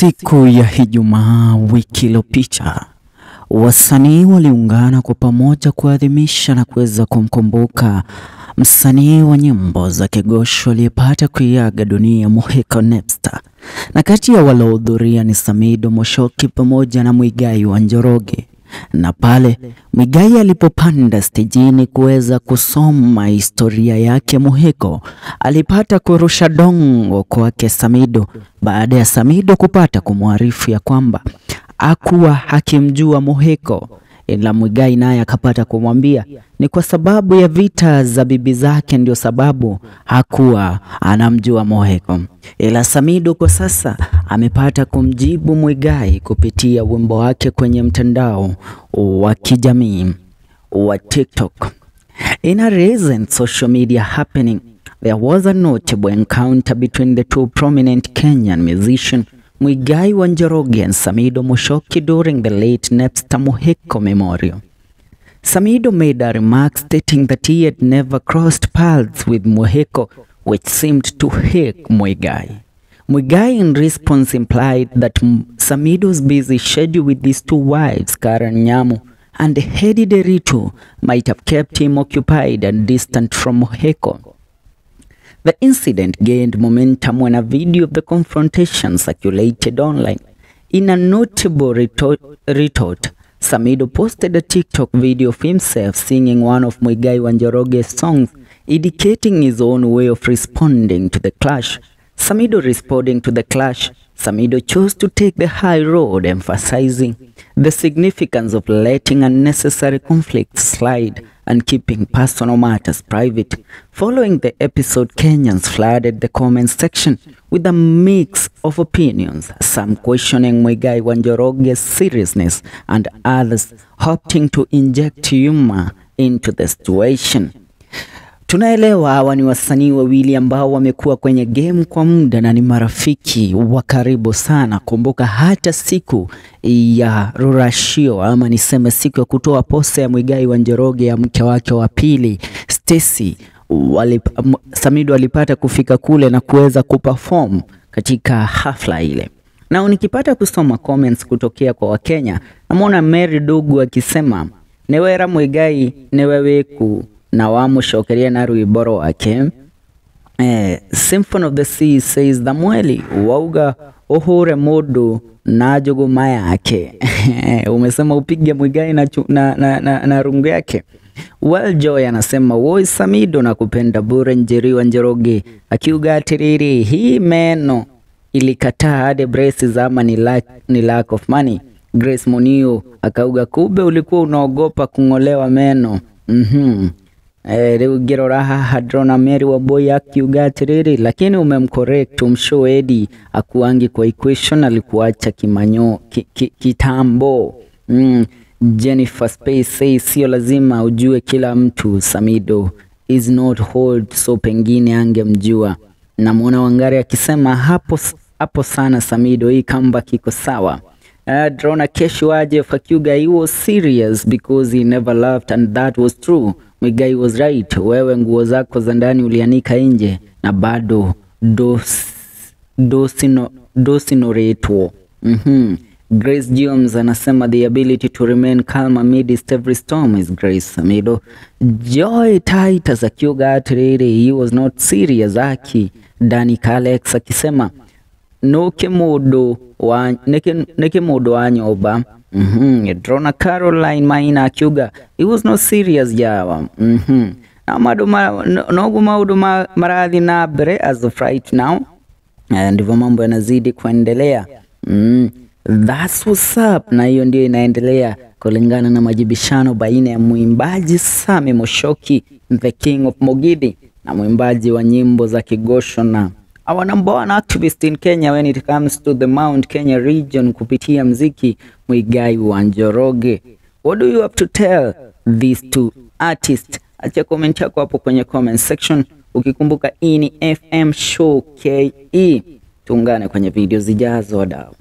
Siku ya Ijumaa wiki iliyopita, wasanii waliungana kwa pamoja kuadhimisha na kuweza kumkumbuka msanii wa nyimbo za Kigosho aliyepata kuiaga dunia Muhiko Napster. Na kati ya waliohudhuria ni Samidoh Moshoki pamoja na Muigai wa Njoroge. Na pale Muigai alipopanda stejini kuweza kusoma historia yake Muhiko, alipata kurusha dongo kwake Samidoh baada ya Samidoh kupata kumwarifu ya kwamba hakuwa hakimjua Muhiko. Ila Muigai naye akapata kumwambia ni kwa sababu ya vita za bibi zake ndio sababu hakuwa anamjua Muhiko. Ila Samidoh kwa sasa amepata kumjibu Muigai kupitia wimbo wake kwenye mtandao wa kijamii wa TikTok. In a recent social media happening, there was a notable encounter between the two prominent Kenyan musicians Muigai wa Njoroge and Samidoh Moshoki during the late Napster Muhiko memorial. Samidoh made a remark stating that he had never crossed paths with Muhiko, which seemed to irk Muigai. Muigai in response implied that Samidoh's busy schedule with his two wives, Karen Nyamu and Hedy Nderitu, might have kept him occupied and distant from Muhiko. The incident gained momentum when a video of the confrontation circulated online. In a notable retort, Samidoh posted a TikTok video of himself singing one of Muigai wa Njoroge's songs, indicating his own way of responding to the clash. Samidoh responding to the clash, Samidoh chose to take the high road, emphasizing the significance of letting unnecessary conflicts slide and keeping personal matters private. Following the episode, Kenyans flooded the comment section with a mix of opinions, some questioning Muigai wa Njoroge's seriousness and others opting to inject humor into the situation. Tunaelewa hawa ni wasanii wawili ambao wamekuwa kwenye game kwa muda na ni marafiki wa karibu sana. Kumbuka hata siku ya rurashio, ama niseme siku ya kutoa posa ya Muigai wa Njoroge ya mke wake wa pili Stacy, Samidoh alipata kufika kule na kuweza kuperform katika hafla ile. Na nikipata kusoma comments kutokea kwa Wakenya, namuona Mary Dugu akisema newera Muigai neweweku na wamushokeria na rwimbo rwake. Symphony of the Sea says Thamweli wauga uhure mundu na njuguma yake. Umesema upige Muigai na rungu yake. Well, Joy anasema woi Samidoh na kupenda bure Njeri wa Njoroge akiuga atiriri hii meno ilikataa hadi braces ama ni lack of money. Grace Monio akauga kube ulikuwa unaogopa kungolewa meno. Rĩu ngĩrora haha ndĩrona Mary Wambui akiuga atiriri lakini umemcorrect umshow Eddie akuangi kwa equation alikuacha kimanyo kitambo. Jennifer Space says sio lazima ujue kila mtu, Samidoh is not hold, so pengine angemjua. Namuona Wangari akisema hapo sana Samidoh, hii comeback iko sawa. Drona kesho aje Fakiuga, he was serious because he never laughed and that was true. Muigai was right. Wewe nguo zako za ndani ulianika nje na bado dosinoretwo. Grace Jones anasema the ability to remain calm amidst every storm is Grace Samidoh. Joy Titus akiuga atiriri he was not serious aki. Danny Kalex akisema nuke mundu wa nyoba. Drona Caroline Maina akiuga he was not serious jawa. Na nogu maundu marathi na mbere as of right now. Ndivyo mambo yanazidi kuendelea. That's what's up. Na hiyo ndio inaendelea kulingana na majibishano baina ya mwimbaji Sammy Moshoki, the king of Mugithi, na mwimbaji wa nyimbo za Kigosho na our number one activist in Kenya when it comes to the Mount Kenya region kupitia mziki, Muigai wa Njoroge. What do you have to tell these two artists? Acha comment yako hapo kwenye comment section. Ukikumbuka hii ni FM Show KE. Tuungane kwenye video zijazo wadau.